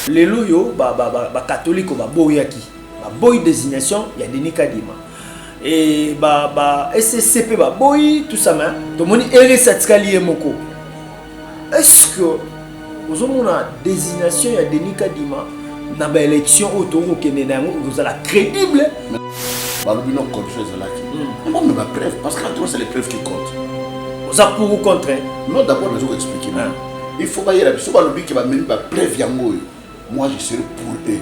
Lelo oyo ba catholique baboyaki, baboyi désignation ya Denis Kadima e ba ECC mpe baboyi, tout ça. Mais tomoni RS atikali ye moko. Est ce que ozomona désignation ya Denis Kadima na baélection oyo tokokende na yango ekozala crédible? Balobi no corruption ezalaki. Bon, mais bapreuve, parce que toi, c'est les preuves qui comptent. Oza pour ou contre? Non, d'abord nazo koexpliquer. Il faut bayela biso. Balobi ke bamemi bapreuve yango oyo, moi je serai pour eux.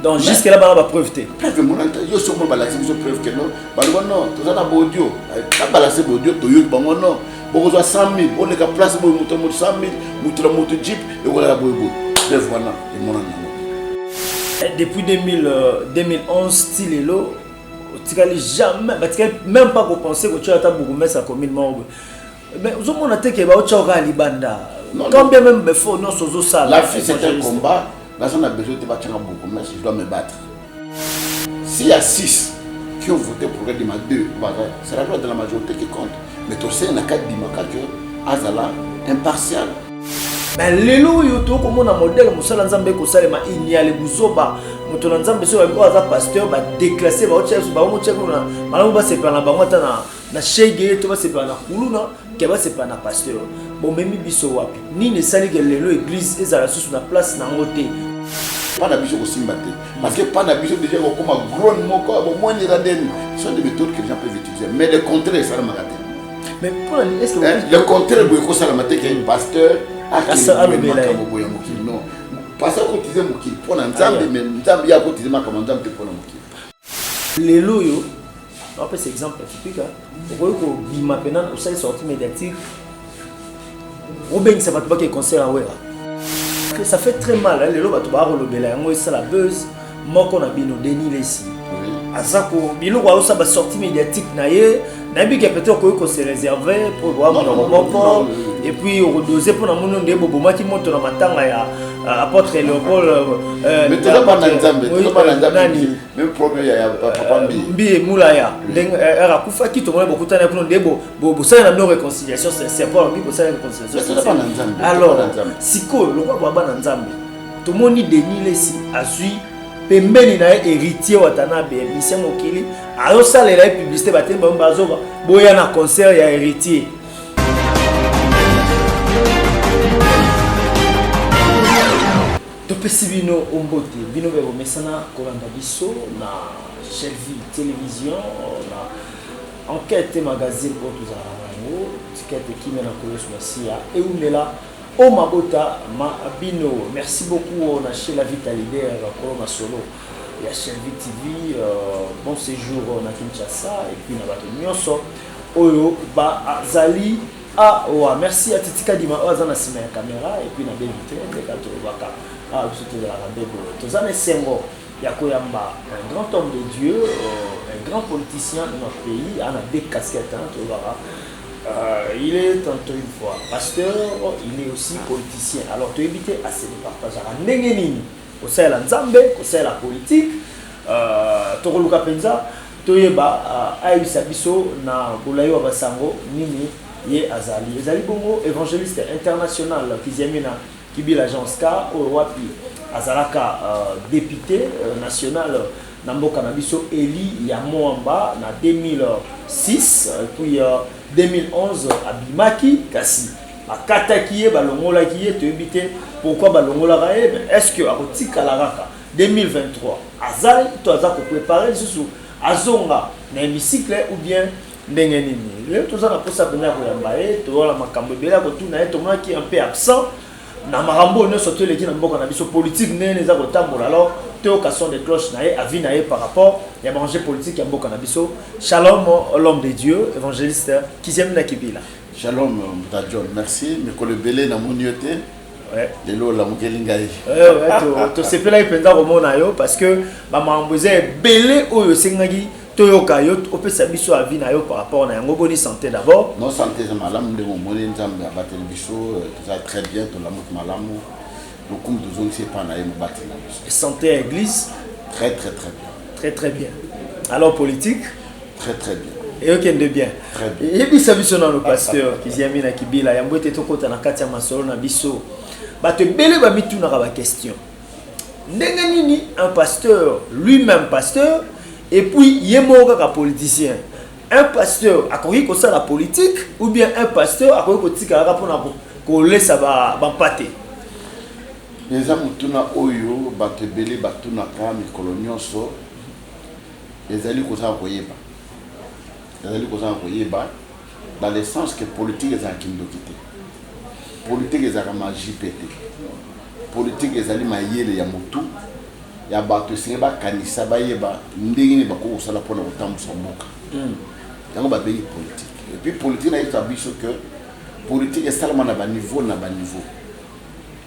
Donc jusque là bana bapreuve te? Preuve emonani te. Yo soki balakisi biso preuve ke non, baloba non, toza na baaudio, babalase baaudio, toyoki bango non, bokozwa 100 000, oleka place boye, moto na moto 100 000, moto na moto jeep ekolala boye boye. Preuve wana emonani yango. Depuis 2000, 2011 ti lelo, otikali jamais, batikali même pas kopenser kotia ata bourgmestre ya commune moko boye. Mais ozomona te ke baotya kaka libanda? Non, quand bien même befort nyonso ozosala. La vie, c'est un combat. Naza na besoin te batianga bourgmestre, je dois me battre. S'il y a 6 qui ont voté pour Kadima, 2, c'est la loi de la majorité qui compte. Mais tosenga na Kadima kaka azala impartial. Mais lelo oyo tokomona modèle mosala Nzambe ekosalema, iniale buzoba. Moto na Nzambe, soki oyo aza pasteur, badéclasse, baotia bango, tia kuna malamu, basepela na bango ata na shege to basepela na kuluna ke basepela na pasteur. Bomemi biso wapi? Nini esali ke lelo église ezala susu na place nango te? Mpa na biso kosimba te, parce que mpa na biso déjà kokoma grogne moko bomoni eza ndeni. Ce sont des méthodes que les gens peuvent utiliser, mais le contraire esalamaka te. Mais mpona nini? Est ce que Le contraire boye ekosalama te ke pasteur alobela ye. Makambo boye ya mokili, non. Pasteur akoutiliser mokili mpo na Nzambe, mais Nzambe ye akoutiliser makambo ya Nzambe te mpo na mokili. Lelo oyo napesa exemple typique: okoki kobima mpena, osali sortie médiatique, obengisa bato bake concert ya Wera. Ça fait très mal, hein. Lelo bato bakolobela yango, esala buzz. Moko na bino, Denis Lesi, aza ko biloko, azosala basortie médiatique na ye. Nayebi ke peut-être okoki kose réserver po boa monoko moko et puis okodose mpo na moni nde bobomaki moto na matanga ya apôtre Léopold. Mais toza bana Nzambe, toza bana Nzambe. Même problème ya papa Mbi. Mbi Mulaya, ndenge ere akufaki, tomoni bokutani kuna, nde bosala na bino réconciliation. C'est Paul Mbi, bosala réconciliation. Toza bana Nzambe. Alors sikoyo, lokola boa bana Nzambe, tomoni Denis Lesi azwi pembeni na ye Héritier Watanabe, émission mokili, azosalela ye publicité. Batemi bango bazoba boya na concert ya Héritier. Topesi bino ombote, bino mpe bomesana kolanda biso na Shelvi Télévision, na Enquête Magazine oyo tozalaka na yango. Tika ete kimia na Nkolo Yesu Masiya eumela o mabota ma bino. Merci beaucoup na chez la Vita Leader, kolo masolo ya Shelvi TV. Bon séjour na Kinshasa et puis na bato nyonso oyo bazali awa. Merci ya Titi Kadima oyo aza na nsima ya caméra et puis na bevite ndeka tolobaka awa. Biso tozalaka nde boye. Toza na esengo ya koyamba un grand homme de Dieu, un grand politicien de notre pays, ana deux casquettes, hein, tolobaka. Il est tantôt une fois pasteur, il est aussi politicien. Alors toyebi te ase départageaka ndenge nini, kosalela Nzambe, kosalela politique. Tokoluka mpenza toyeba, ayebisa biso na bolai wa basango nini ye azali. Ezali bongo évangéliste international Kiziamina Kibila Jean Oscar, oyo wapi azalaka député national na mboka na biso, eli ya Moamba na 2006, puis 2011 abimaki, kasi bakataki ye, balongolaki ye. Toyebi te pourquoi balongolaka ye. Mais est ce que akotikala kaka 2023 azali to aza koprépare lisusu azonga na hémicycle ou bien ndenge nini? Lelo toza na mposa mpenza ya koyamba ye, towana makambo ebele ya kotuna ye. Tomonaki un peu absent na makambo oyo nyonso toeleki na mboka na biso, politique ndenge eza kotambola. Alors toyoka son de cloche na ye, avis na ye par rapport ya baenjeu politique ya mboka na biso. Shalom, l'homme de Dieu, évangéliste Kiziamina Kibila. Shalom, Mbuta John, merci. Mikolo ebele namoni yo te. Lelo olamukeli ngai. Tosepelaki mpenza komona yo, parce que bamakambo eza ebele oyo esengaki toyoka yo, opesa biso avis na yo par rapport na yango. Boni santé d'abord? Non, santé eza malamu. Ndenge omoni, Nzambe abateli biso, toza très bien, tolamuki malamu. Lokumu tozongisi epai na ye, mobateli na biso. Santé ya église? Très très très bien. Très très bien. Alors politique? Très très bien. Eyokende bien. Très bien. Yebisa biso nano, pasteur Kiziamina Kibila, yango ete tokɔta na kati ya masolo na biso. Bato ebele bamitunaka baquestion: ndenge nini un pasteur, lui-même pasteur, et puis ye moko kaka politicien? Un pasteur akoki kosala politique ou bien un pasteur akoki kotika kaka mpona kolesa bampate? Eza motuna oyo bato ebele batunaka mikolo nyonso. Ezali kozanga koyeba, ezali kozanga koyeba, dans le sens que politique ezalaka kindoki te, politique ezalaka magie mpe te. Politique ezali mayele ya motu ya bato. Esenge bakanisa, bayeba ndenge nini bakoki kosala mpona kotambusa mboka. Yango babengi politique. Et puis politique, nayebisa biso que politique esalama na baniveau na baniveau.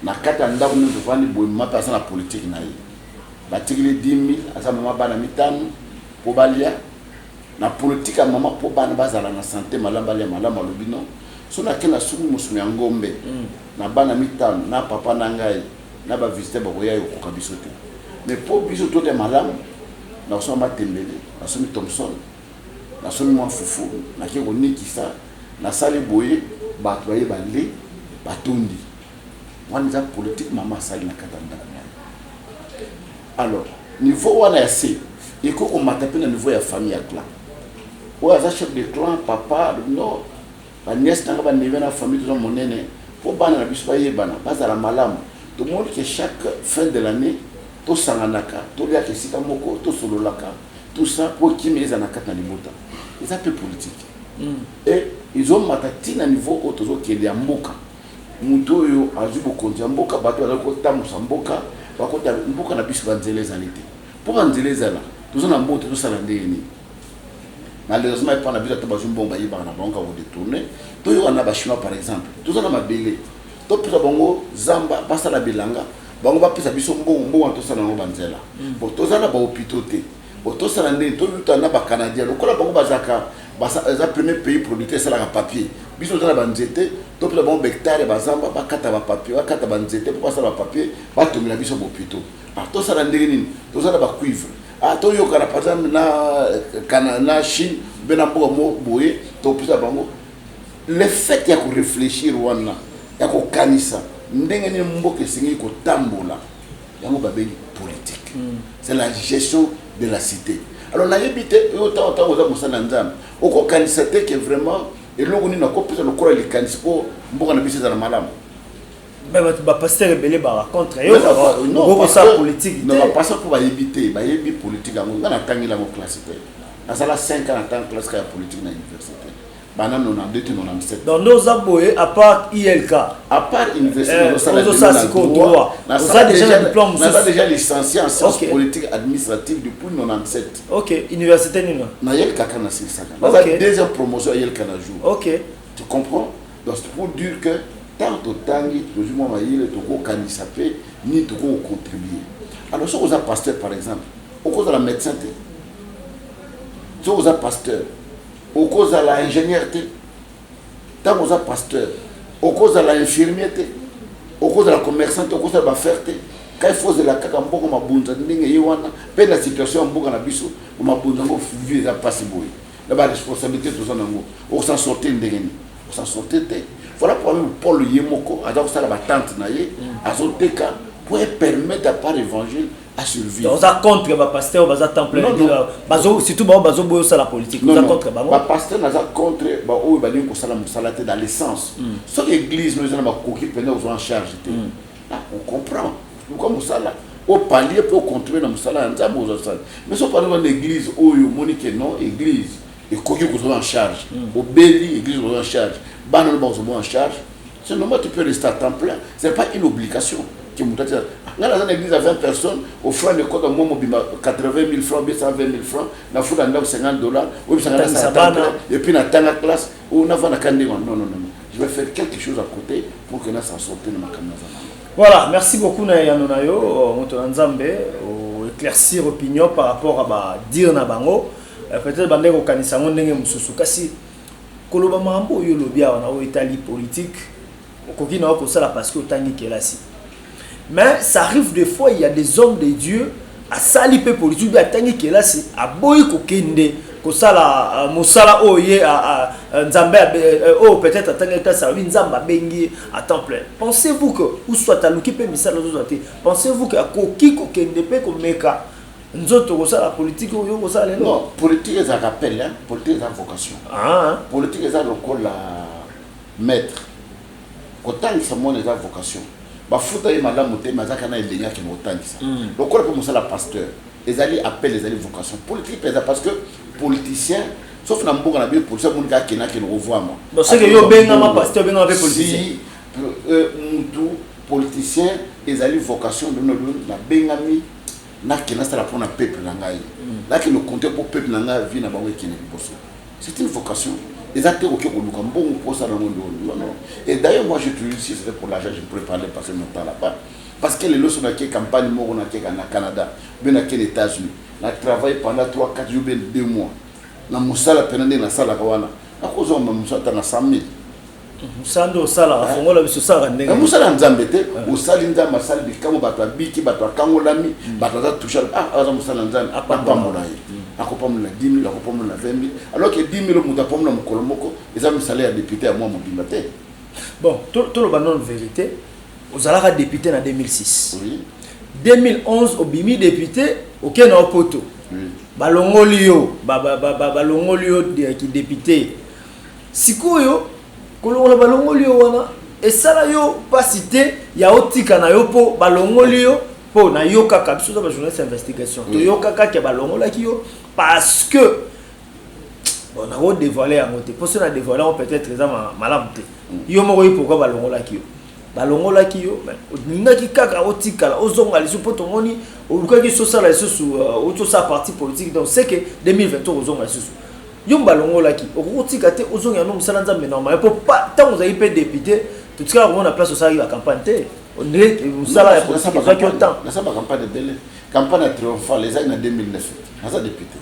Na kati ya ndako nde tovandi boye, mama mpe aza na politique na ye. Batikili 10 000, aza mama bana mitano, mpo balia, na politique ya mama, mpo bana bazala na santé malamu, balia malamu. Alobi: "Non, so nake na sungi mosuni ya ngombe na bana mitano na papa na ngai na bavisite bakoya, ekokoka biso te. Mais mpo biso tote malamu, nakosomba matembele, nasomi thomson, nasomi mwa fufu, nake konikisa, nasali boye, bato baye bale, batondi." Wana eza politique mama asali na kati ya ndako na ye. Alors niveau wana ya se ekoki komata mpe na niveau ya famille, ya clan. Oyo aza chef de clan, papa: "Non, banièce nanga, baneveux na famille, toza monene, mpo bana na biso bayebana, bazala malamu, tomoni ke chaque fin de l'année tosanganaka, toliaka esika moko, tosololaka, tout ça, mpo kimia eza na kati na libota." Eza mpe politique. E ezomata ntina niveau oyo tozokende ya mboka. Moto oyo azwi bokonzi ya mboka, bato bazali kotambusa mboka, bakota mboka na biso, banzela ezali te. Mpo banzela ezala, toza na mboka, tozosala ndenge nini? Malheureusement, epa na biso, ata bazwi mbongo, bayibaka na bango, kodétourner. Toyoka na Bachinois par exemple. Toza na mabele, topesa bango zamba, basala bilanga, bango bapesa biso mbongo. Mbongo wana tosala yango banzela. Bon, toza na bahôpitaux te. Bon, tosala ndenge toyuta na Bacanadien, lokola bango bazalaka, eza premier pays producteur esalaka papier. Biso toza na banzete, topesa bango bahectare, bazamba, bakata bapapier, bakata banzete mpo basala bapapier, batongela biso bahôpitaux. Ah, tosala ndenge nini? Toza na bacuivre. Ah, toyokana par exemple na Chine mpe na mboka mo boye, topesa bango. Le fait ya koréfléchir wana, ya kokanisa ndenge nini mboka esengeli kotambola, yango babengi politique. C'est la gestion de la cité. Alors nayebi te, oyo ntango oza mosala na Nzambe, okokanisa te ke vraiment eloko nini akopesa lokola likanisi mpo mboka na biso ezala malamu? Mais bato, bapasteur ebele baka contre yo, okokosala politique. Non, bapasteur mpo bayebi te. Bayebi politique yango, nga natangeli yango classe te. Nasala 5 ans, natanga classe ya politique na université, banda 92 te 97. Donc nde oza boye, à part ILK? À part université. Ozosala sikoyo droit, oza déjà na diplôme mosusu? Naza déjà licencié en sciences politiques administratives depuis 97. Ok, université nini? Na YLK kaka nasilisaka. Naza deuxième promotion ya YLK na jour. Tu comprends? Donc c'est pour dire que tant totangi, tozwi mwa mayele, tokokanisa mpe nini tokokocontribue. Alors soki oza pasteur par exemple, okozala médecin te. Soki oza pasteur, okozala ingénieur te. Ntango oza pasteur, okozala infirmier te, okozala commerçant te, okozala baaffaire te. Kai fo ozela kaka mbongo mabunza ndenge ye wana. Mpe na situation ya mboka na biso, mabunza yango vie eza mpasi boye, na baresponsabilité toza nango, okosan sortir ndenge nini? Osan sortir te. Voilà pourquoi même Paul ye moko aza kosala batente na ye, azoteka po epermettre à part évangile à survivre. Oza contre bapasteur baza temple, surtout bango bazoboya osala politique? Oza contre bango? Bapasteur, naza contre baoyo balingi kosala mosala te, dans le sens soki église no eza na bakoki mpenza kozwa en charge te, on comprend, luka mosala opalie mpe ocontribue na mosala ya Nzambe ozosala. Mais so par exemple na église oyo omoni ke non, église ekoki kozwa en charge, obeli, église kozwa en charge, bana no bakozwa en charge, c'est normal, tu peux rester à temps plein. C'est pas une obligation ke moto atia. Ngai naza na église à 20 personnes, offrande ekota mwa mobimba 80 000 francs, bien 120 000 francs, nafuta ndako 50 dollars, oyebisanga nasala temps plein et puis natanga classe oyo, navandaka ndenge? Non, non, non, je vais faire quelque chose à côté pour que nasa sortir na makambo naza nango. Voilà, merci beaucoup na yano na yo, moto na Nzambe, éclaircir opinion par rapport à badire na bango. Peut-être bandeko kokanisa yango ndenge mosusu, kasi koloba makambo oyo olobi awa na oyo etali politique, okoki na yo kosala parce que otangi kelasi. Mais ça arrive des fois, il y a des hommes de Dieu asali mpe politique, mpe atangi kelasi, aboyi kokende Kosala mosala oyo ye Nzambe oyo peut-être atangaki classe, alobi Nzambe abengi ye à temps plein. Pensez-vous que, ou soit aluki mpe misala ozozwa te, pensez-vous que akoki kokende mpe komeka nzoto kosala politique oyo kosala lelo? Non, politique ezalaka appel, hein? Politique eza vocation. Ah. Politique eza lokola maître kotangisa mwana, eza vocation. Bafuta ye malamu te, mais azalaka na elengi akende kotangisa. Lokola mpe mosala pasteur ezali appel, ezali vocation. Politique mpe eza, parce que politicien, sauf na mboka na biso, politicien amonika akende akende kovwama. Bon, c'est que yo obengama pasteur, obengama mpe politicien. Si mutu politicien ezali vocation, dono nabengami, nakende nasala mpona peuple na ngai, nakende compte mpo peuple na ngai, vie na bango ekende liboso. C'est une vocation. Eza te koki koluka mbongo mpo osala yango. Non, non. Et d'ailleurs, moi, je toujours, si c'était pour l'argent, je pourrais parler, passer mon temps là-bas, parce que lelo so nake campagne moko, nakeka na Canada, mpe nake na États-Unis, na travaille pendant 3 4 jours, bien 2 mois na mosala mpena ndenge nasalaka wana, nakozwa mosala ata na 100 000. Mosala nde osalaka, fongola biso, osalaka ndenge? Mosala ya Nzambe te. Osali Nzambe, asali bikambo, bato babiki, bato akangolami, bato aza touché. Ah, aza mosala ya Nzambe, apambola ye, akopambola na 10 000, akopambola na 20 000, alors que 10 000 moto apambola mokolo moko eza mosala ya député ya mwa mobimba te. Bon, toloba non vérité, ozalaka député na 2006. Oui. 2011 obimi député, okende na opoto. Oui. Balongoli yo, balongoli yo ki député. Sikoyo kolongola, balongoli yo wana, esala yo mpasi te ya otika na yo mpo balongoli yo? Mpo nayokaka, biso oza bajournaliste ya investigation, toyokaka ke balongolaki yo parce que, bon, nakodévoile yango te, mpo so na dévoile yango, peut-être eza malamu te. Yo moko oyi pourquoi balongolaki yo. Balongolaki yo, olingaki kaka otikala, ozonga lisusu, mpo tomoni olukaki so osala lisusu, osala parti politique. Donc c'est que 2023 ozonga lisusu. Yo balongolaki, okoki kotika te, ozonga no mosala Nzambe normal, mpo ntango ozali mpe député, totikala komona place osalaki bacampagne te, mosala ya politique ezwaki yo temps. Nasala bacampagne ebele. Campagne ya triomphale ezali na 2009, naza député.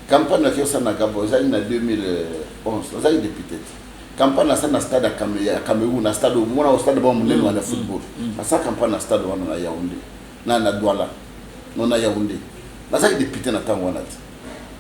Campagne naki osala na Gabon ezali na 2011, nazali député te. Campagne nasala na stade ya Cameroun, na stade mona, stade ba monene wana ya football, nasala campagne na stade wana na Yaoundé, na Douala, no, na Yaoundé. Nazalaki député na ntango wana te.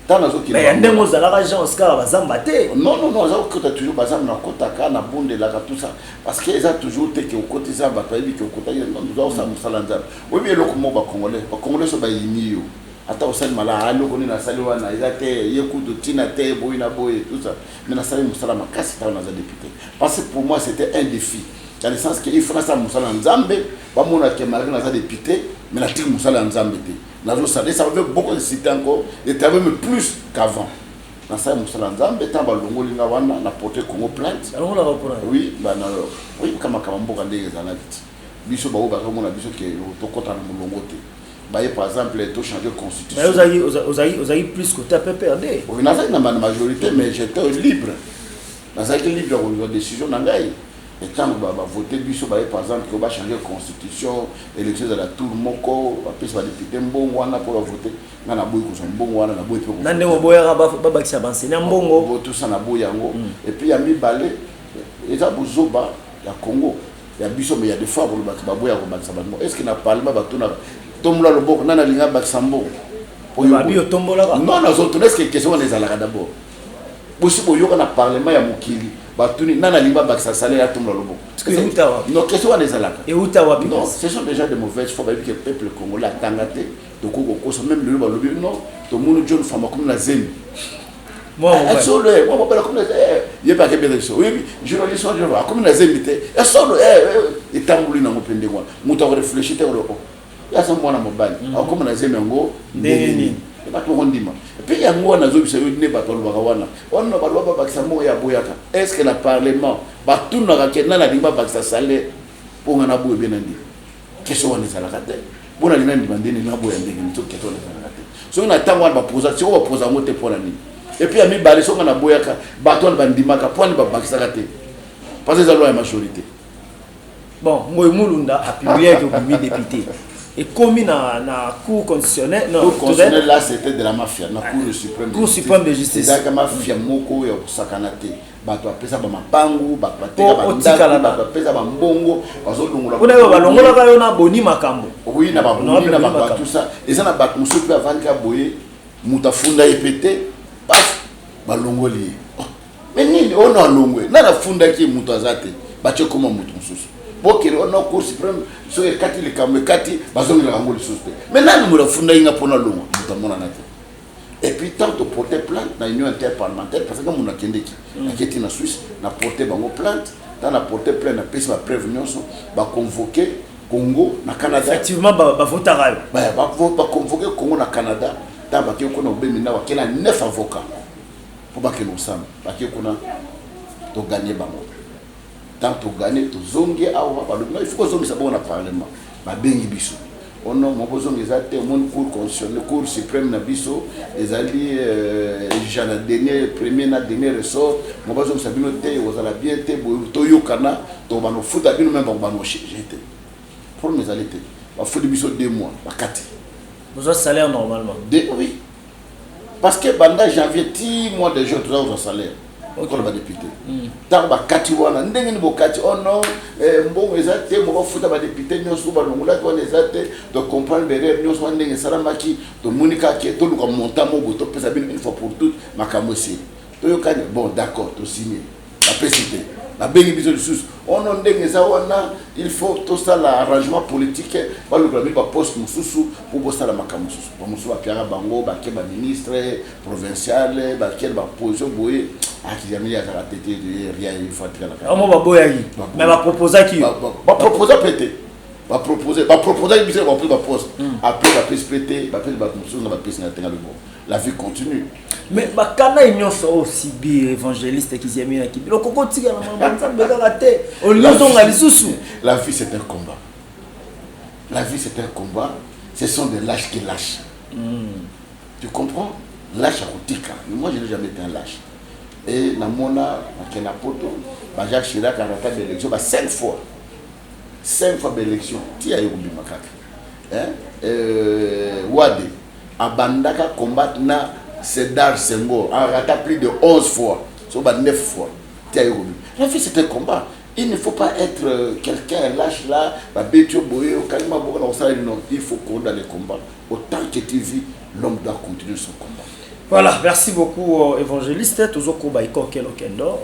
Ntango nazokende Ya ndenge ozalaka Jean Oscar bazamba te. Non, non, non, aza kokota toujours bazamba, nakotaka, nabondelaka, tout ça, parce que eza toujours te ke okoti eza bato bayebi ke okotaki. Oza kosala mosala Nzambe. Oyebi eloko moko, bacongolais so bayini yo, ata osali malamu, eloko nini asali wana eza te, ye kutu ntina te, boye na boye, tout ça. Mais nasali mosala makasi ntango naza député, parce que pour moi c'était un défi, dans le sens que il faut nasala mosala ya Nzambe, bamona ke malgré naza député, mais natiki mosala ya Nzambe te, nazosala. Et ça m'avait beaucoup incité encore de travailler même plus qu'avant. Nasali mosala ya Nzambe. Ntango balongoli nga wana, na porte Congo plainte. Balongolaka mpona? Oui, bana oyebika makambo mboka ndenge ezalaki ti biso bango bazomona biso ke tokɔta na molongo te. Baye par exemple tochange constitution. Ozalaki plus côté ya PPRD. Oui, nazalaki na majorité, mais j'étais libre, nazalaki libre ya kozwa décision na ngai. Ntango bavote biso, baye par exemple ke bachange constitution, élection ezala tour moko, bapesi badéputé mbongo wana mpo bavote. Nga naboyi kozwa mbongo wana, naboyi mpe. Na ndenge oboyaka babakisa baenseignant mbongo. Tout ça, naboyi yango. Et puis ya mibale, eza bozoba ya Congo ya biso, mais ya des fois kolobaki baboya kobakisa bango. Est ce que na parlement batunaka tombola loboko, nani alingi abakisa mbongo? Babi otombolaka. Non, nazotuna, est ce que question wana ezalaka d'abord? Bosi boyoka na parlement ya mokili batuni nani alingi babakisa salaire, atombola loboko? Non, question wana ezalaka? Euta wapi? Non, ce sont déjà de mauvaises foi. Bayebi ke peuple congolais atanga te, tokoki kokosa. Même lelo balobi non, tomoni John Famba komi na zemi, solo mwa mobali akomi, ye mpe akebeta biso. Oyebi journaliste wana akomi na zemi te, esolo etamboli nango mpe ndenge wana. Moto akoréfléchir te, kolo ye aza mwana mobali, akóma na zemi yango ndenge nini? Bato bakondima mpe yango wana. Azobisa yo nde bato balobaka wana wana, baloba babakisa moko ya boyaka. Est ce que na parlement batunaka ke nani alingi babakisa salaire mpo nga na boye be na ndima? Question wana ezalaka te. Mpo na linga ndima ndenge na boya ndenge nini? Soki question wana ezalaka te, soki na ntango wana baposa, sikoyo baposa yango te, mpo na nini? Et puis ya mibale, soki nga naboyaka, bato wana bandimaka, mpo wana babakisaka te? Parce que eza loi ya majorité. Bon, Ngoy Mulunda apubliaki obimi député, ekomi na Cour constitutionnelle. Non, Cour constitutionnelle, là c'était de la mafia. Na Cour suprême. Cour suprême de justice. Ezalaka mafia moko ya kosakana te. Bato bapesa bamapangu, bato bateka bandako, bato bapesa bambongo, bazolongola. Mpona oyo balongolaka yo na boni makambo. Oui, na baboni na bato, tout ça. Eza na bato mosusu mpe avandika boye. Moto afunda ye mpe te, paf, balongoli ye. Oh, mais nini ono alongwe? Nani afundaki ye? Moto aza te, batie koma moto mosusu. Bokende ono Cour suprême, soki ekati likambo ekati, bazongelaka yango lisusu te. Mais nani moto afundaki nga mpona alongwa? Moto amonana te. Et puis tant toporte plainte na Union interparlementaire, parce que moto akendeki, aketi na Suisse, na porte bango plainte. Tant na porte plainte, napesi bapreuve nyonso, baconvoke Congo na Canada. Effectivement, bavotaka yo. Baconvoke Congo na Canada. Ntango bakei kuna, obemi na bakei na 9 avocat mpo bakende kosamba. Bakei kuna, toganye bango. Tant toganye, tozongi awa, balobi: "Il faut kozongisa bongo na parlement." Babengi biso ono mo bozonga eza te. Omoni, Cour constitutionnelle, Cour suprême na biso ezali ja na dernier, premier na dernier ressort. Mo bazongisa bino te, kozala bien te. Boye toyokana, tokobanda kofuta bino même, bakobanda kochange te. Problème ezali te. Bafuti biso 2 mois, bakati. Bozwa salaire normalement? De, oui, parce que banda janvier ti mois de juin, toza kozwa salaire lokola badéputé. Ntango bakati wana, ndenge nini bokati? Oh non, mbongo eza te mo bafuta badéputé nyonso balongolaki wana, eza te. Tocomprendre berere nyonso wana ndenge esalamaki. Tomoni kaka toluka montant moko boye, topesa bino une fois pour toutes, makambo esili. Toyokani, bon, d'accord, tosigne. Bapesi te. Babengi biso lisusu: ono ndenge eza wana, il faut tosala arrangement politique, balukela bino baposte mosusu mpo bosala makambo mosusu. Bamosusu bapiaka bango, bake baministre provincial, bake baposition boye. Akizamili azalaka te te, rien, il faut atikalaka. Omo baboyaki, mais baproposaki yo? Baproposa mpe te. Bapropose, baproposaki biso, bapose baposte, après bapesi mpe te. Bapesi bato mosusu, nga bapesi nga tenga. Bon, la vie continue. Mais bakana nyonso oyo subir, évangéliste Kiziamina biloko kotikala mambo Nzambe kaka te, olingi ozonga lisusu? La vie, c'est un combat. La vie, c'est un combat. Ce sont des lâches qui lâchent. Tu comprends? Lâche akotika. Mais moi, je n'ai jamais été un lâche. Et namona nakenda poto, ba Jacques Chirac arata baélection ba cinq fois, cinq fois baélection, ti aye kobima kaka. Hein? Wade abandaka combattre na Sédar Senghor, arata plus de 11 fois, so ba 9 fois, ti aye kobima. La vie, c'est un combat. Il ne faut pas être quelqu'un lâche là, babeti yo boye, okangi maboko na kosala. Non, il faut courir dans les combats. Autant que tu vis, l'homme doit continuer son combat. Voilà, merci beaucoup, évangéliste. Tozokoba ikoke lokendo.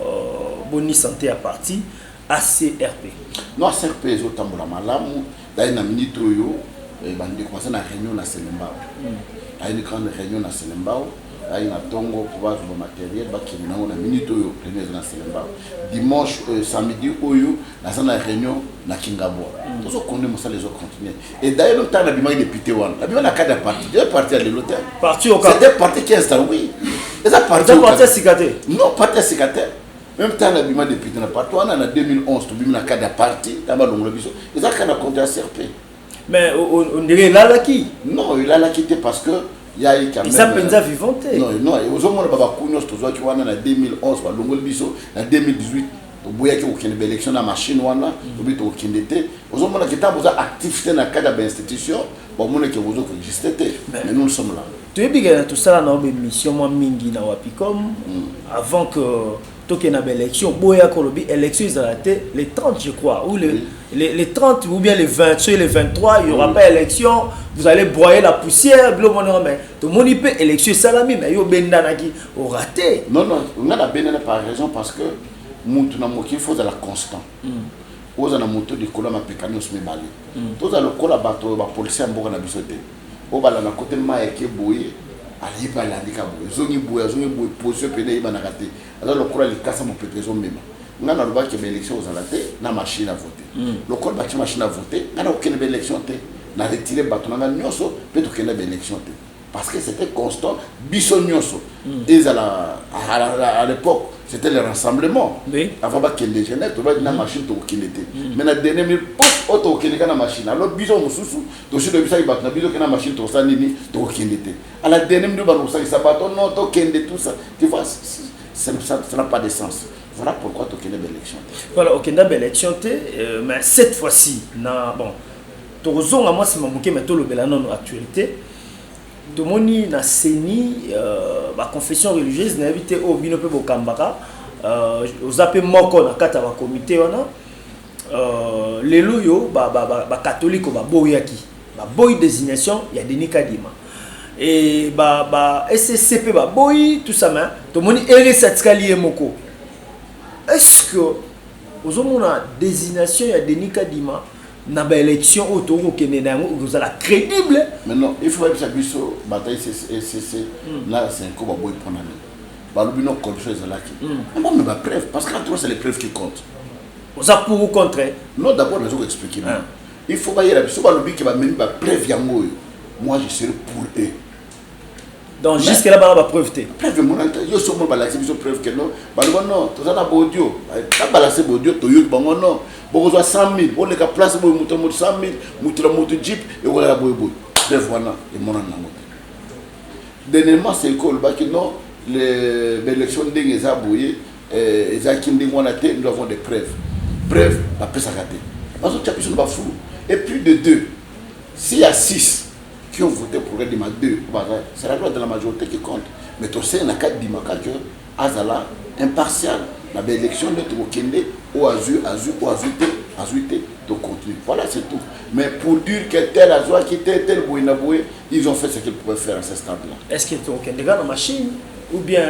Boni santé ya parti ACRP? Non, ACRP ezotambola malamu. Dai na minute oyo, bandeko baza na réunion na Selembao. Ayi une grande réunion na Selembao, ayi na ntongo mpo bazwa bamatériel, bakende nango. Na minute oyo, réunion eza na Selembao. Dimanche, samedi oyo, naza na réunion na Kingabwa. Tozokonde mosala ezocontinue. Et d'ailleurs, ntango nabimaki député wana, nabima na cadre ya parti, eza parti ya lelo te. Parti oka? C'était parti qui installe, oui, eza parti. Eza parti ya sika te? Non, parti ya sika te. Même ntango nabima député na parti wana na 2011, tobimi na cadre ya parti. Ntango balongola biso, eza cadre ya compte ya CRP. Mais on dirait elalaki. Non, elalaki te, parce que ya ye quand même. Eza mpenza vivant te. Non, non, ozomona babaku nyonso tozwaki wana na 2011, balongoli biso na 2018. Toboyaki kokende baélection na machine wana, tobi tokokende te. Ozomona ke ntango boza actif te na kati ya bainstitution, bamonake bozokoexiste te. Mais nous, nous sommes là. Toyebi ke tosala na baémission mwa mingi na Wapicom avant que tokende na baélection. Boyaka, olobi élection ezala te les 30, je crois, ou les 30 ou bien les 20, soit les 23, il y aura pas élection, vous allez broyer la poussière, bilo monero. Mais tomoni mpe élection esalami, mais yo obendanaki, oraté. Non, non, nga nabendana par raison, parce que mutu na mokili faut ozala constant, ozala na moto likolo ya mapeka nyonso mibale. Tozala lokola bato oyo bapolisier ya mboka na biso te, oyo balanda kote mai eke boye, alayi mpe alandika boye, ezongi boye, azongi boye, position pene eyebanaka te, aza lokola likasa mopepe ezomema. Nga nalobaki baélection ozala te na machine à voter. Lokola batie machine à voter, nga nakokende baélection te. Na retire bato na nga nyonso mpe tokende baélection te, parce que c'était constant. Biso nyonso ezala à l'époque, c'était le rassemblement. Avant bakende Genève, tobaki na machine, tokokende te. Mais na dernier minute, pof, oyo tokokende ka na machine. Alors biso mosusu tosi toyebisaki bato na biso ke na machine tokosala nini, tokokende te. À la dernière minute, bano kosangisa bato, non, tokende, tout ça, tu vois, ça n'a pas de sens. Voilà pourquoi tokende baélection te. Voilà, okenda baélection te, mais cette fois-ci na, bon, tokozonga mwa nsima moke, mais tolobela nano actualité. Tomoni na CENI, baconfession religieuse, nayebi te oyo bino mpe bokambaka, oza mpe moko na kati ya bakomité wana. Lelo oyo, bacatholique baboyaki, baboyi désignation ya Denis Kadima. E ba ECC mpe baboyi, tout ça. Mais tomoni RS atikali ye moko. Est ce que ozomona désignation ya Denis Kadima na baélection oyo tokokende na yango ekozala crédible? Maintenant, il faut bayebisa biso bato ya ECC na CENCO baboyi mpona nini. Balobi no corruption ezalaki bon, mais bapreuve, parce que en tout cas, c'est les preuves qui comptent. Oza pour ou contre? Non, d'abord nazo koexpliquer. Il faut bayela biso. Balobi ke bamemi bapreuve yango oyo, moi je serai pour eux. Donc jusque là bana bapreuve te? Preuve emonani te. Yo somo balakisi biso preuve ke non, baloba non, toza na baaudio, babalase baaudio, toyoki bango non, bokozwa 100 000, boleka place boye, moto na moto 100 000, moto na moto jeep ekolala boye boye. Preuve wana emonani nango te. Dernièrement, CENCO olobaki non, baélection ndenge eza boye, ezalaki ndenge wana te, nous avons des preuves. Preuve bapesaka te, bazotia biso na bafulu. Et puis de deux, s'il y a six qui ont voté pour Kadima, deux, c'est la loi de la majorité qui compte. Mais tosengaka Kadima kaka azala impartial na baélection nde tokokende. Oyo azwi, azwi, oyo azwi te, azwi te, tocontinue. Voilà, c'est tout. Mais pour dire que tel azwaki te, tel boye na boye, ils ont fait ce qu'ils pouvaient faire à ce stade là. Est ce que tokokende kaka na machine ou bien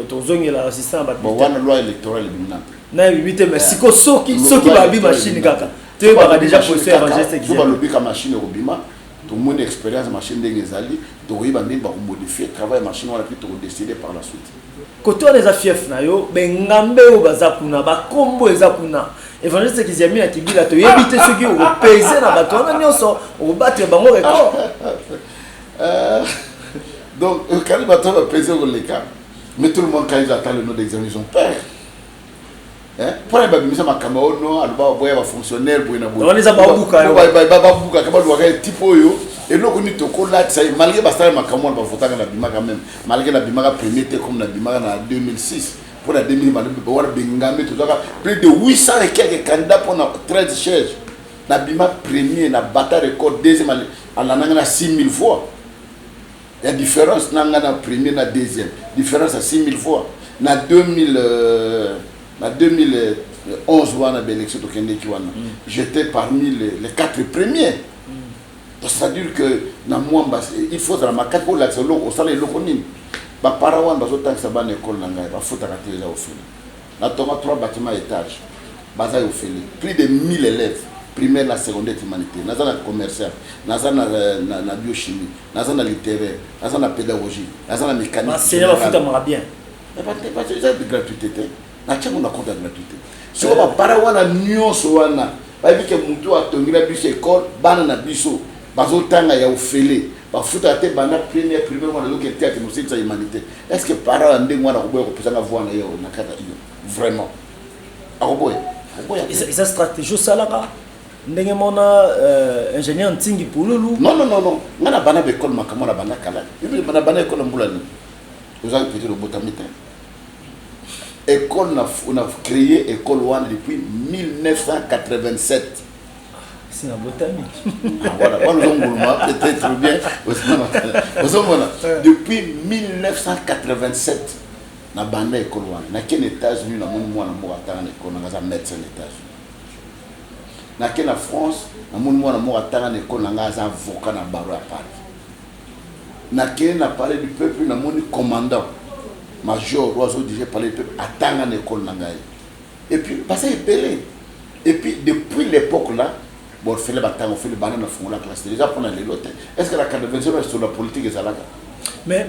tozongela assistant ya? Bon, wana loi électorale ebimi nanu. Na ebibi te, mais siko soki babi machine kaka, toyebaka déjà position évangéliste. So balobi ka machine ekobima, tomoni expérience machine ndenge ezali, tokoyeba ndenge bakomodifie travail machine wana, puis tokodécide par la suite. Kote wana eza fief na yo, bengambe oyo baza kuna, bakombo eza kuna, évangéliste Kiziamina Kibila, toyebi te soki okopese na bato wana nyonso, okobattre bango record. Donc quand bato bapese koleka, mais tout le monde, quand ils attendent le nom d'examen, ils ont peur. Mpona babimisa makambo oyo no aloba boya bafonctionnaire boye na Wana eza babuka yo. Babukaka, balobaka type oyo eloko nini tokolatisa ye. Malgré basala makambo wana, bavotaka, nabimaka même, malgré nabimaka premier te comme nabimaka na 2006. Mpo na 2000 wana, bengambe tozwaka plus de 800 et quelques candidats mpona 13 chaises. Nabima premier na bata record, deuxième alandanga na 6000 voix ya différence na nga na premier na deuxième, différence ya 6000 voix. Na 2000, na 2011 wana, baélection tokendeki wana, j'étais parmi les quatre premiers. Donc c'est à dire que na mwamba, il faut ozala makasi mpo olakisa eloko osala, eloko nini. Bapara wana bazotangisa bana ekole na ngai, bafutaka te, eza ofele. Natonga trois bâtiments étage, baza ofele, plus de 1000 élèves primaire na secondaire, humanité, naza na commercial, naza na biochimie, naza na littéraire, naza na pédagogie, naza na mécanique. Baenseignant bafutamaka bien? Eza gratuité te, natiango na compte ya gratuité. Soko bapara wana nyonso wana bayebi ke motu atongela biso école, bana na biso bazotanga ya ofele, bafutaka te, banda première primaire wana ezoke te, ake mosilisa humanité. Est ce que para ya ndenge wana akoboya kopesanga voix na ye na kati ya iyo? Vraiment, akoboya, akoboya te. Eza stratégie osalaka ndenge mona ingénieur Ntingi Pululu? Non, non, non, non, nga na bana baekole, makambo na banda kala. Na bana ekole mbula nini? Ozalaki peut-être obotami te. École na créé école wana depuis 1987. Si nabotami. Ah, voilà, wana ozonguluma peut-être bien, ozomona. Depuis 1987 na banda école wana. Nakende États-Unis, namoni mwana moko atanga na école nanga, aza médecin na États-Unis. Nake na France, namoni mwana moko atanga na école na ngai, aza avocat na barreau ya Paris. Nakei na Palais du Peuple, namoni commandant major oyo azodirige Palais du Peuple, atanga na école na ngai. Et puis baza ebele. Et puis depuis l'époque là, borfele batanga ofele banda na fungola classe eza mpona lelo te. Est ce que na 87 sur la politique ezalaka? Mais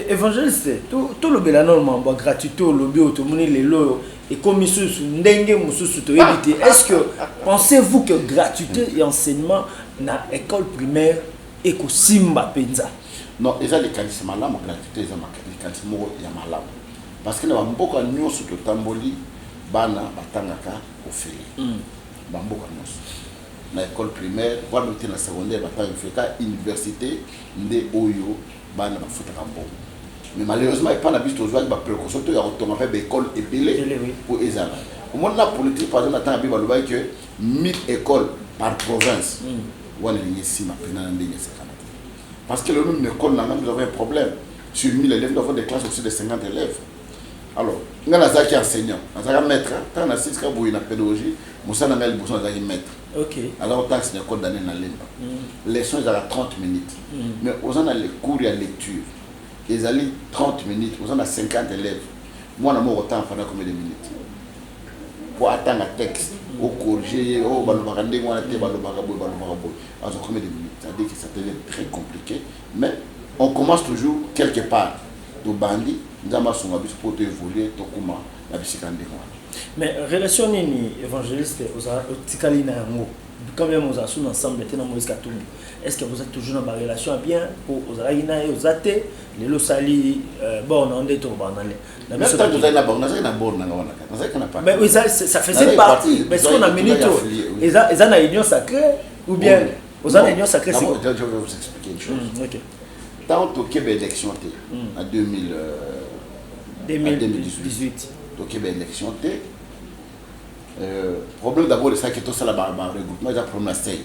évangéliste, tolobela nano mambo ya gratuité. Olobi oyo tomoni lelo oyo ekomi susu ndenge mosusu, toyebi te. Est ce que pensez-vous que gratuité ya enseignement na école primaire ekosimba mpenza? Non, eza likanisi malamu. Gratuité eza likanisi moko ya malamu, parce que na bamboka nyonso totamboli, bana batangaka ofele. Bamboka nyonso, na école primaire, voire même te na secondaire, batanga ofele. Ka université nde oyo bana bafutaka mbongo. Mais malheureusement, epai na biso tozwaki baprécaution to ya kotonga mpe baekole ebele po ezala. Omoni, na politique, par exemple, na ntango abi balobaki ke 1000 écoles par province. Wana elingi esima mpena na ndenge esakana te, parce que le même école na nga, nous avons un problème. Sur 1000 élèves, nous avons des classes aussi de 50 élèves. Alors nga nazalaki enseignant, nazalaka maître. Ntango nasilisika boye na pédagogie, Mosala na ngai liboso, nazalaki maître. Naza kotangisa na école d'année na Lemba. Leçon ezalaka 30 minutes, mais oza na le cours ya lecture, ezali 30 minutes, oza na 50 élèves. Mwana moko otanga pendant combien de minutes po atanga texte, ocorriger ye, oyo balobaka ndenge wana te, balobaka boye, balobaka boye, azwa combien de minutes? C'est-à-dire que ça devient très compliqué, mais on commence toujours quelque part. Tobandi, Nzambe asunga biso mpo toévolue, tokóma na bisika ndenge wana. Mais relation nini, évangéliste, otikali na yango quand même? Ozala su na ensemble te na Moïse Katumbi. Est ce que boza toujours na barelation ya bien? Po ozalaki na ye, oza te lelo, osali bord na yo nde tokobanda na biso. Tozali na bango, nazalaki na bord nanga wana, nazalaki na parti. Mais ça faisait partie, mais soki na minute oyo eza na Union sacrée ou bien oza na Union sacrée? Je vais vous expliquer une chose. Ntango tokeba élection te na 2000, 2018. Tokeba élection te, problème d'abord esalaki tosala baregroupement, eza problème ya seuil.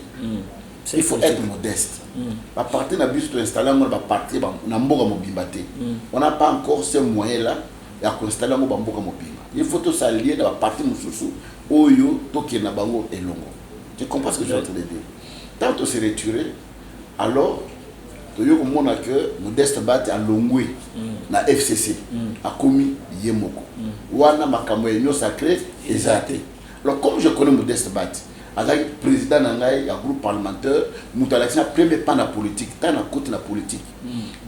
Il faut être modeste. Baparti na biso, toinstalle yango na baparti na mboka mobimba te. On n'a pas encore ce moyen là ya koinstalle yango bamboka mobimba. Il faut tosalie na baparti mosusu oyo tokende na bango elongo. Tu comprends ce que je suis en train de dire? Tant tose retiré, alors toyo komona que Modeste Bahati alongwe na FCC, akomi ye moko. Wana makambo ya Union sacrée eza te. Alors, comme je connais Modeste Bahati, azalaki président na ngai ya groupe parlementaire, moto alakisi na premier pas na politique ntango nakoti na politique.